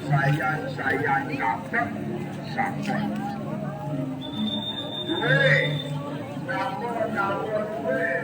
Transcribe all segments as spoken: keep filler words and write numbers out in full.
Sayang-sayang ngapet sampai. Weh, ngapet, ngapet, weh.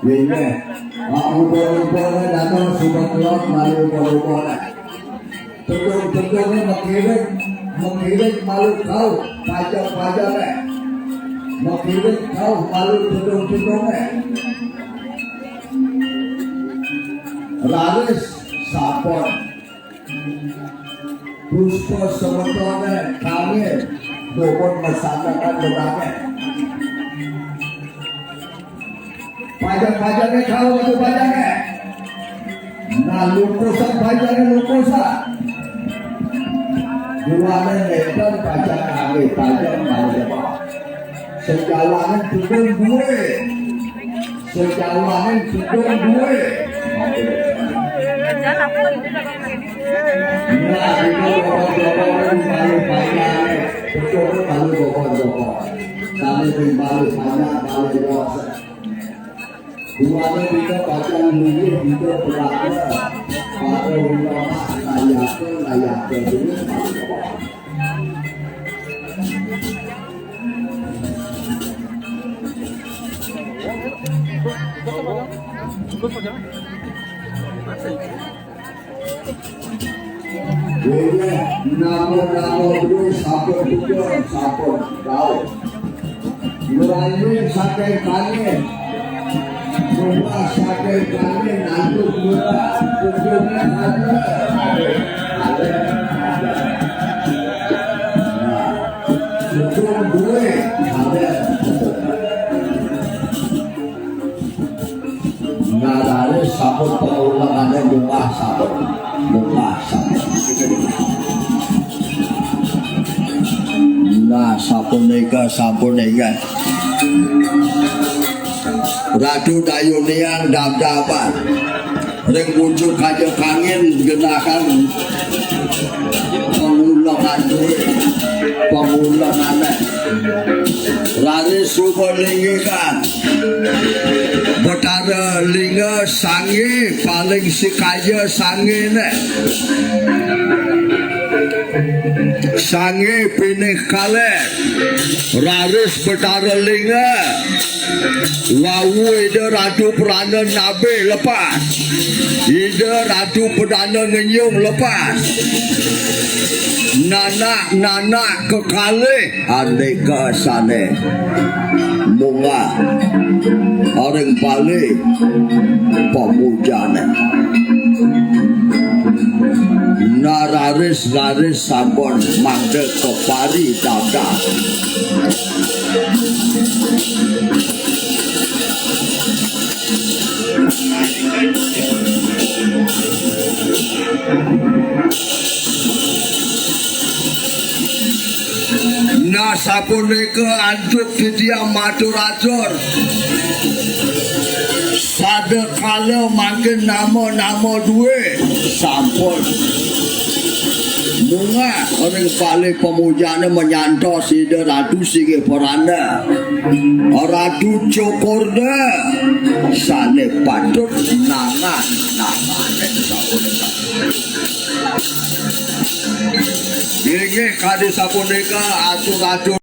Iya, iya. Mak ubon-ubon datang sudah keluar malu ubon-ubon. Tedung-tedungnya makiring, makiring malu kau, pajak-pajaknya. Makiring kau malu tedung-tedungnya. Raris sapon. Puspa semetone kangil, dukun mesanakan berbagai. Pajak-pajaknya kau itu pajak, eh. Nah, lukusan panjangnya lukusan. Duane ngeten pacang ngambil panjang malih. Sejawaning tudung duwe. Sejawaning tudung duwe. Nah, itu orang-orang malih panjang. Betul, malih bokor-bokor. Kami malih panjang, malih dewasa. Duane kita pacang nunjuk kita berada pada ulama layaknya, layaknya dulu. Nggih, nama-nama kuwi sampun betul, sampun tahu. Mulai saking kali, mulai saking kali nanti mulai ujungnya ada. Ada. Nah, ujung duwe ada. Ngarane sampun pengulangane mungah sampun. Mungah sampun. Nah, sapunika, sampun inggih. Ratu Dayunian dam-daman. Ring pucuk kaja kangin genahan pangulongan duwe, pangulongane. Raris suba linggihan. Betara Lingga sange paling sikaja sangene. Sange pinih kalih. Raris Betara Lingga. Wau Ida Ratu Prana Nabe lepas. Ida Ratu Perdana Ngenyung lepas. Nanak-nanak kekalih aneka sane munggah ring bale pamujane. Nararis-raris sampun mangda kepari dadah. Nah, sapunika antuk titiang matur-atur. Sada kala mangkin nama-nama duwe sampun munggah ring bale pamujane manyantos Ida Ratu Singgih Peranda, Ratu Cokorda, sane patut nangan nangane sapunika. Inggih kadi sapunika atur-atur.